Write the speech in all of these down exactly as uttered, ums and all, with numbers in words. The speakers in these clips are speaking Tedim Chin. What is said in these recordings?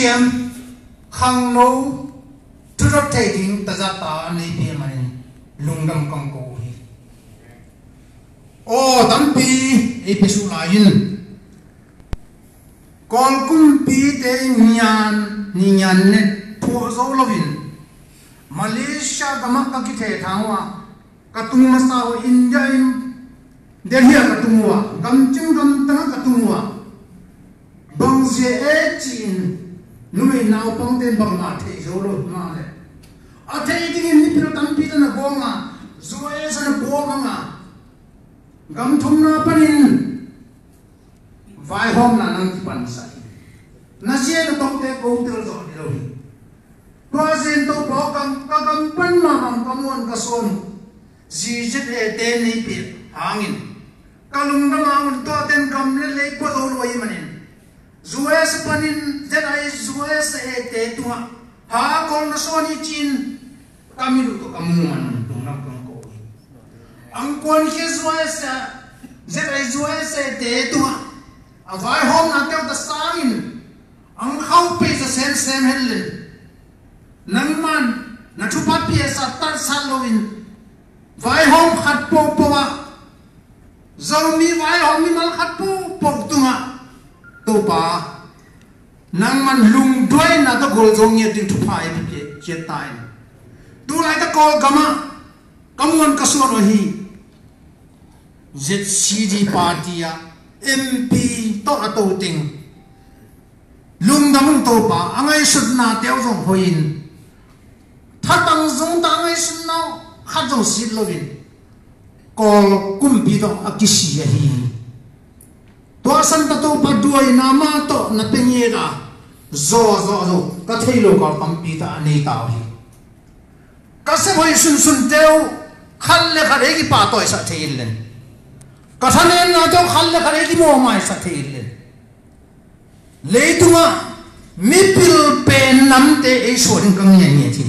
Siam khangno thudot thei ding tazat ta a nei pia manin lungdam kang ko uh hi. Aw tampi ei pia suh lai in Kawl kumpite nian ni nian ne phuah zo loin Malaysia gamah ka kitheh thang uh a ka tung masa uh India in Delhi ah ka tung uh a gamcing gamtang ah ka tung uh a bangzia e ci-in numei naupangte in bangmah thei zo lo hima le a thei dingin mipil tampi tan a gawng a U S a na puak ang a gam thumna panin vaihawmna nang kipansak hi. Na zia na tawngte ko tel zawh ni lo hi. Tua zin to pawh ka gam pan mahmah ka muan ka suan uh. Zizet ete nei pia hangin ka lungdam a un tua ten gam le lei kua zo lo ahi manin U S panin Z I U S ete tungah ha kong na suan hi cin ka mit uh tawh ka muan uh lungdam kang ko hi. Angkuan khi U S Z I U S ete tungah a vaihawmna teuh ta sangin ang khau pei za semsem hen len nangman na thupha piasa tarsat loin vaihawm khat pohpoh ah Zomi vaihawm mimal khat pohpoh tungah Topa nangman lungduaina tawh gol zo ngiat ding thupha ei pia ciat ta in. Tulai ta Kawlgamah ka muan ka suan uh hi. Z C D party ah M P tawh a to teng lungdam ung Topa a ngaihsutna teuh zong hoihin thatang zong ta a ngaihsutna khat zong sit loin Kawl kumpi tawh a kisi ahi. Tua santa Topa duaina mah tawh na pia ngiat a zaw zaw zaw ka thei lo ka kampi ta a nei ta uh hi. Ka sep hoih sunsun teuh khat le khat ei kipahtawisak thei in len ka thanemna teuh khat le khat ei kimawhmaisak thei in len leitungah mipil pen namte ei suan in ka ngiat ngiat hi.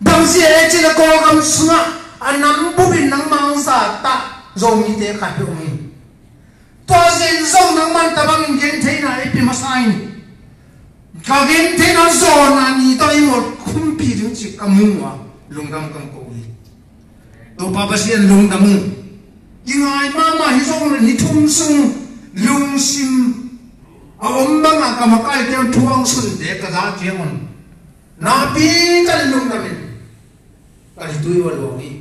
Bangzia e cin a Kawlgam sungah a nam bupin nangmah ang zatah Zomite khat hi om hi. Tua zin zong nangman tabangin gentheina ei pia masa in ka gentheina zawna ni tawh ei mawt khumpi ding cik ka mu a lungdam kang ko hi. Topa Pasian lungdam ung. Kingai mahmah hi zong le ni thum sung lungsim a om bangah ka makaite un thuang sunte ka za ciangun napi kan lungdamin ka ritui ua luang hi.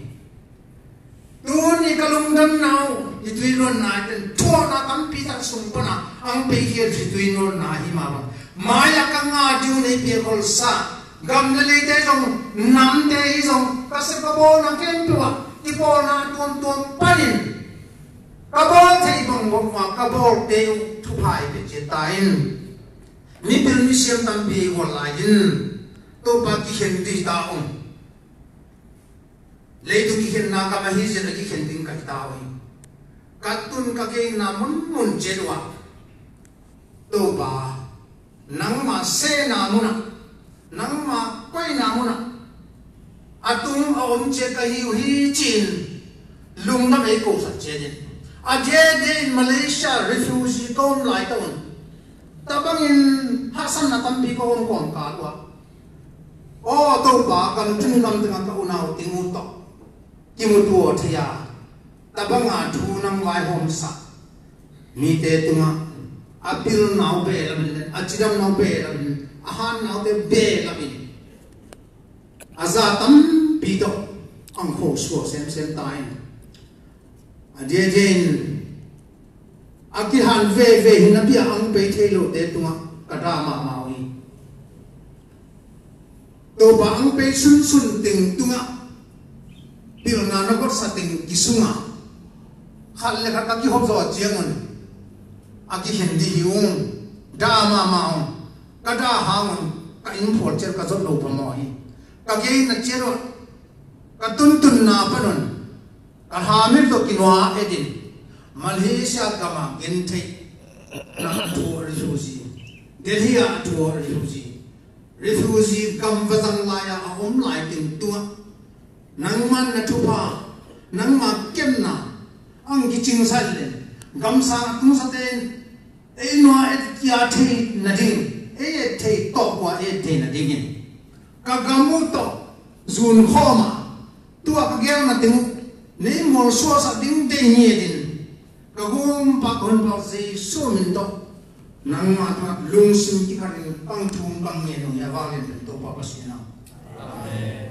Tuni ka lungdamna uh ritui luanna iten thuakna tampi tak sung pana ang pei hiat ritui luanna hi mah bang mai-ah ka ngah ding uh nei piak holsa gam le leite zong namte hi zong ka sep ka bawlna khempeuh ah kipawlna tuamtuam panin ka bawl thei bang bawk ma ka bawlte uh thupha i pia ciat ta in mipil misiam tampi i gual lai in Topa kikhen dih ta ung. Leitung kikhenna kam ahi zin a kikhen ding ka hi ta uh hi. Ka tun ka keina munmun ciat uh ah Topa nangma sehna munah nangma koihna munah a tung a om ciat ka hi uh hi ci-in lungdam ei kosak ciat in a diadia in Malaysia refugee ka om lai ta un tabangin hahsatna tampi ka om kawmkal uh ah aw Topa kam tun kam tengah ka unau ting uh tawh kimutua thei a tabanga thu nang vaihawmsak mite tungah a pilnau be lamin le a cidamnau be lamin a hannaute be lamin a za tampi tawh ang khosua semsem ta in a diadiain a kihan veve hi napi-ah ang pei thei lote tungah ka da mahmah uh hi. Topa ang pei sunsun teng tungah pilna na gotsa teng kisunga khat le khat ka kihop zawh ciangun a kikhen dih hi ung. Da mahmah ung. Ka da hangun ka inn phual ciat ka zot lo phamawh hi. Ka geina ciat uh ka tuntunna panun ka hamil tawh kinuah edin Malaysia gamah gentheih na thu a refugee Delhi ah thu a refugee refugee gam va zang lai-ah a om lai teng tungah nangman na thupha nangma kemna ang kicingsa len gamsang a tungsate in ei nuah et kia thei nading ei et thei a et theihna dingin ka gam uh tawh zunkhawm a, tua ka gelna teng uh nei mual suaksak ding deih ngiatin ka gumpa ka honpa Jesu min tawh nangmah tungah lungsim kikhatin pang thum bang ngen uh hi. A vanglian pen Topa Pasian aw. Amen.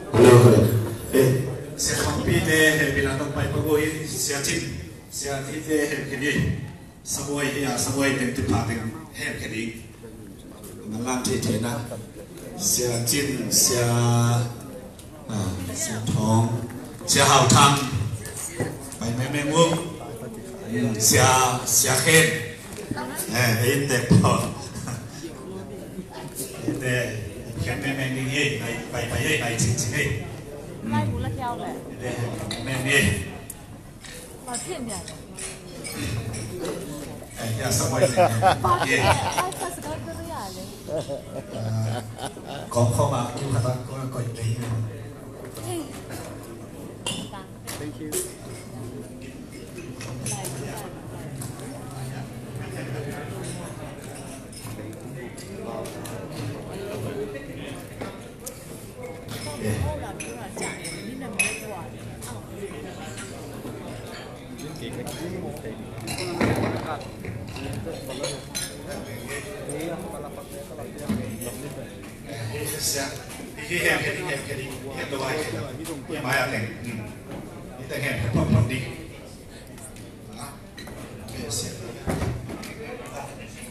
Hello, hello. Eh, Sia Khangpi te hehpihna tawh pai pah uh hi, Sia Cin, Sia Cin te hehpih ni. Sabuai hi a, sabuai teng tu pha teng hehpih ni. Malang thei thei na. Sia Cin, Sia, ah, Sia Thawng, Sia Hau Thang. Pai meng meng uh. Hmm, Sia, Sia Khen. Eh, eh, in dek po. Ite, khen meng meng ding hi, nai, pai, pai, nai, cing, cing, hi. Hmm. Ite, meng meng hi. Eh, ya, sa mai, eh, eh. Ah, kong kong ah, kiu khat ah, kong kong kong. Thank you.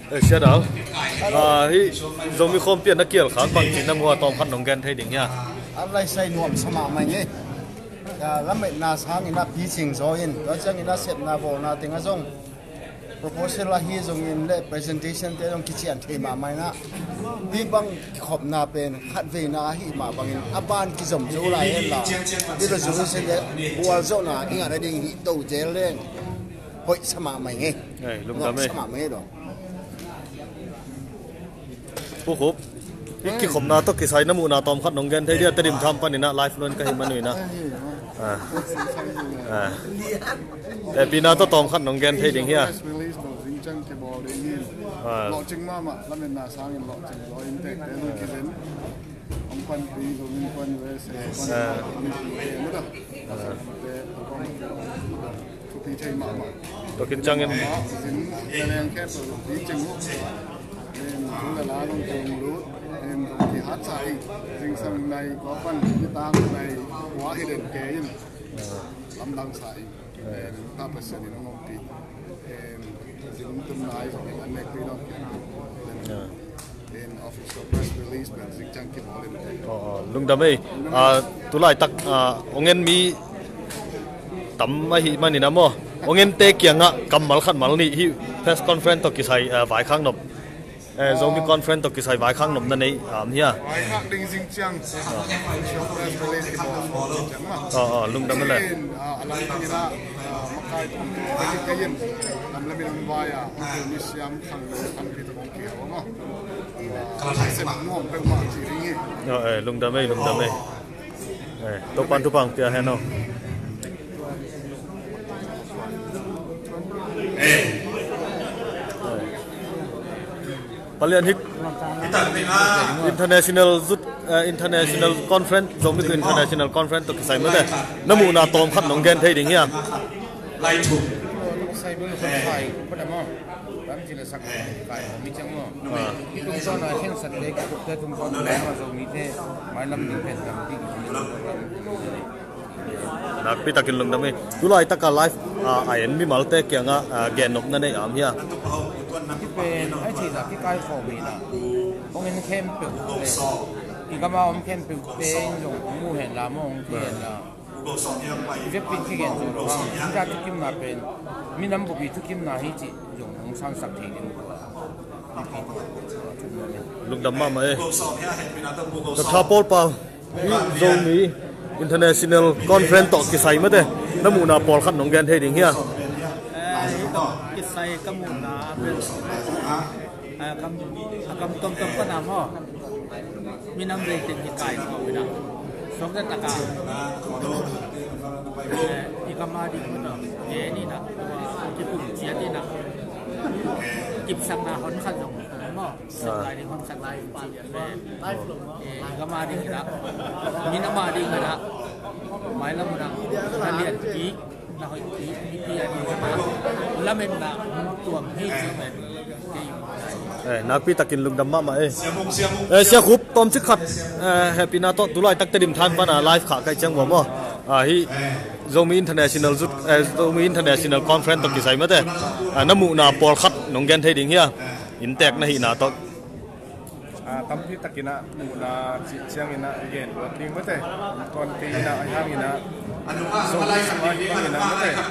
Eh, Sia Dau. Ah, hih Zomi khawmpi ah na kial khak bangci na mu a, tawm khat nong gen thei ding hia? A laisai nuam sa mahmah ing ei. Lametna sangin a picing zaw in, tua ciangin a sepna bawlna teng ah zong proposal ahi zongin le presentation te zong kician thei mahmah in a, hih bang kikhopna pen khatveina ahi mah bangin a ban kizom zo lai hen la, hih resolution le bual zawhna i ngah nading hih to zel leng hoih sa mahmah ing ei. Ei, lungdam ei. Hoih sa mahmah ing ei dong. Pu Khup, i kikhopna tawh kisai na muhna tawm khat nong gen thei dia, Tedim tham panin ah live luan ka hih man uh in ah. Ah. Ah. Eh, pina tawh tawm khat nong gen thei ding hia? Press release lo, zingciang kibawl ding hi. Ah. Lawhcing mahmah, lametna sangin lawhcing zaw in tektek lo kizen. Hong panpi lo, min pan U S A, hong pan U S A, hong pan U S A, hong pan U S A. Ah. Thupi thei mahmah. Tua khit ciangin. Zin, Zeliang khempeuh thupi cing uh. In, thu le la zong kong lut. In, zong kihat sa ing. Zingsang nai kua pan, nitang nai kua hi den kei in. Lamdang sa ing. In, ta Pasian in hong ompih. In, zin tum nai zong in an nek pi dong. Aw, aw, lungdam ei. Ah, tulaitak, ah, hong en mi tam ahih manin ah maw, hong ente kiangah kammal khat mal nih hih press conference tawh kisai, ah, vaikhak nop, eh, Zomi conference tawh kisai vaikhak nop na nei, ah, am hia? Vaikhak ding zing ciang, ah, press release kibawl ciang mah. Aw, aw, lungdam ei leh. Zing in, ah, a lam tungin ah, ah, makai tung kei in, lam lamin hong vai a, hong kei mi siam khang lo, khang pi tawh hong kei a, aw maw. Aw, eh, lungdam ei, lungdam ei. Eh, Topa'n thupha pia hen aw. Palian hik international zut, eh, international conference, Zomi International Conference tawh kisai mah le. Na muhna tawm khat nong gen thei ding hia? Lai thum. Sai bul khun sai, pada maw. Ram cila sak kai mi ciang maw. Ah. Tung sawn a khensat te, kikup te, tung sawn a ma Zomite mailam ding pen ram ding. Nakpi takin lungdam ei. Tulaitak a live, ah, a en mimalte kiangah, ah, gennop na nei am hia? Hih pen ai thei zah kikai khawm hi na. Hong en khempeuh le i gam a om khempeuh te in zong hong mu hen la maw, hong thei hen la. I vekpi in kigen zo lo hang, hih ta thukimna pen minam bup i thukimna hi cih zong hong sangsak thei ding. Lungdam mahmah ei. Doctor Paul Pau, hih Zomi International Conference tawh kisai mate, na muhna pawlkhat nong gen thei ding hia? Eh, hih tawh kisai ka muhna a bel, eh, kam, a kam tuamtuam pana maw, minam vei teng hi kai ko ina. Sawk taktak a, eh, i kam a ding maw, eh, ni na, kipum ciat ina, kipsakna hon khat zong maw. Sak lai ding, hong sak lai ding. Eh, eh, ka ma ding hi na. Min a ma ding hi na. Mailam na. Na lian ki, na hoih ki, mi ki a ding hi na. Lamen na, tuam hi ci men. Kei. Eh, nakpi takin lungdam mahmah eh. Eh, Sia Khup, tawmcik khat, eh, hehpihna tawh tulai takte dim than pana live khah kai ciang maw. Ah, hih Zomi International Youth, eh, Zomi International Conference tawh kisai mate. Ah, na muhna pawlkhat nong gen thei ding hia? Inntek na hihna tawh. Ah, tampi takin ah muhna cih ciangin ah gen luat ding mate. Tuanpi in ah a hiangin ah Zomi sungah hi bangin ah mate. Ah,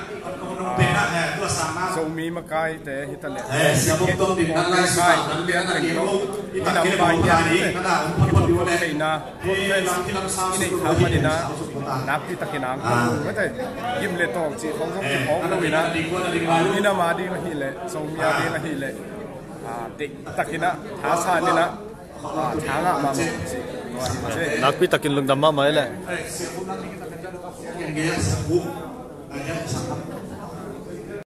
Zomi makaite hi ta leh. Eh, Sia Buk Tawm Din Nang Lai Sungah Nang Lian Teng Tawh i nam pai hian mate. Hih phut theihna conference i neih kha panin ah nakpi takin ah ang kha mate. Gim le tawl cih khong zong kiphawk lo in ah. Minam a ding ahih leh, Zomi a ding ahih leh, ah, deih takin ah tha san in ah, ah, tha ngah mahmah. Nakpi takin lungdam mahmah ei leh.